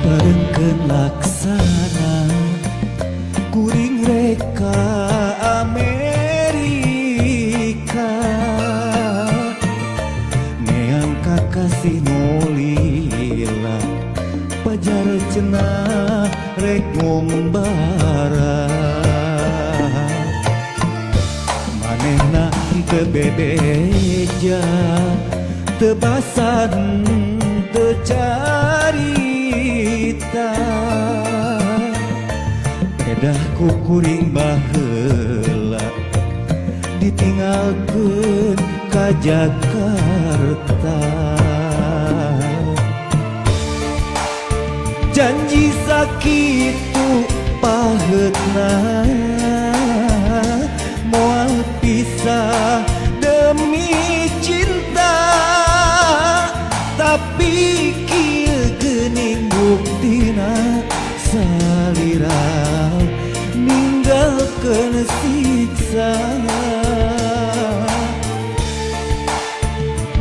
Diparengkeun laksana, kuring rek ka Amerika, neang kakasih nu lila. Pajar cenah rek ngumbara, manehna teu bebeja, teu basan, teu carita. Pedah ku kuring baheula ditinggalkeun ka Jakarta. Janji sakitu paheutna, moal pisah demi cinta, tapi kieu geuning buktina, salira ninggalkeun siksa.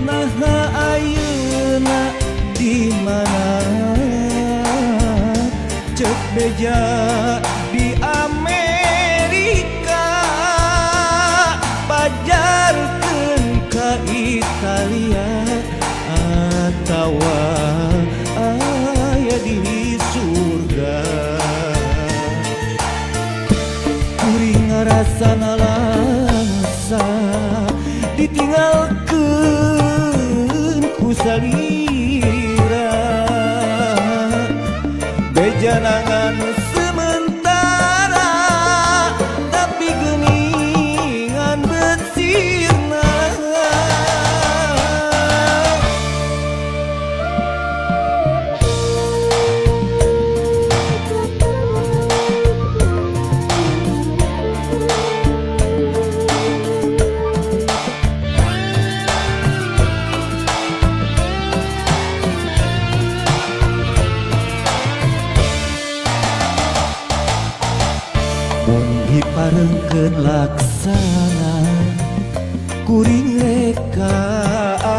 Naha ayeuna di mana? Cek beja di Amerika, pajarkeun ka Italia, atawa aya di surga. Kuring ngarasa nalangsa ditinggalkeun ku salira. Bejanangan sementara, tapi geuningan bet sirna. Mun diparengkeun laksana, kuring rek ka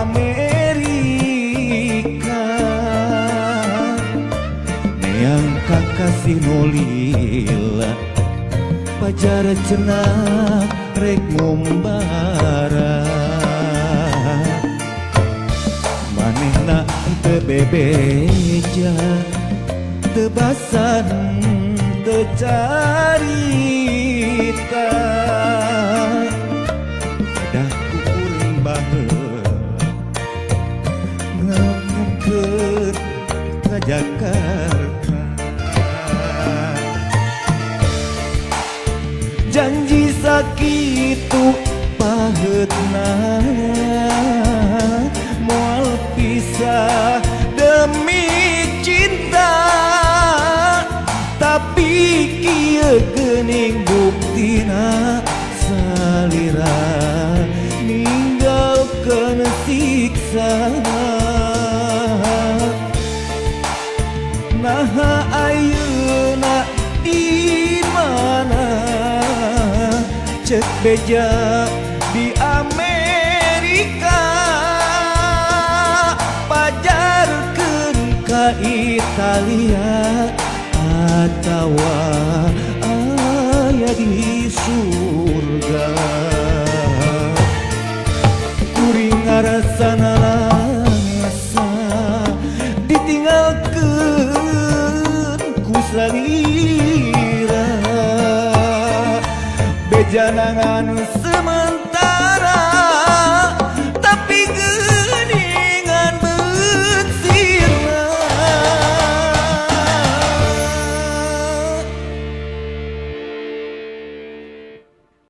Amerika, neang kakasih nu lila. Pajar cenah rek ngumbara, manehna teu bebeja, teu basan, teu carita. Dah ku kuring baheula ngangkeun ka Jakarta. Janji sakitu paheutna, moal pisah demi cinta, tapi kieu geuning buktina, salira ninggalkeun siksa. Naha ayeuna di mana? Cek beja di Amerika, pajarkeun ka Italia, atawa aya di surga. Kuring ngarasa nalangsa ditinggalkeun ku salira. Bejanangan sementara.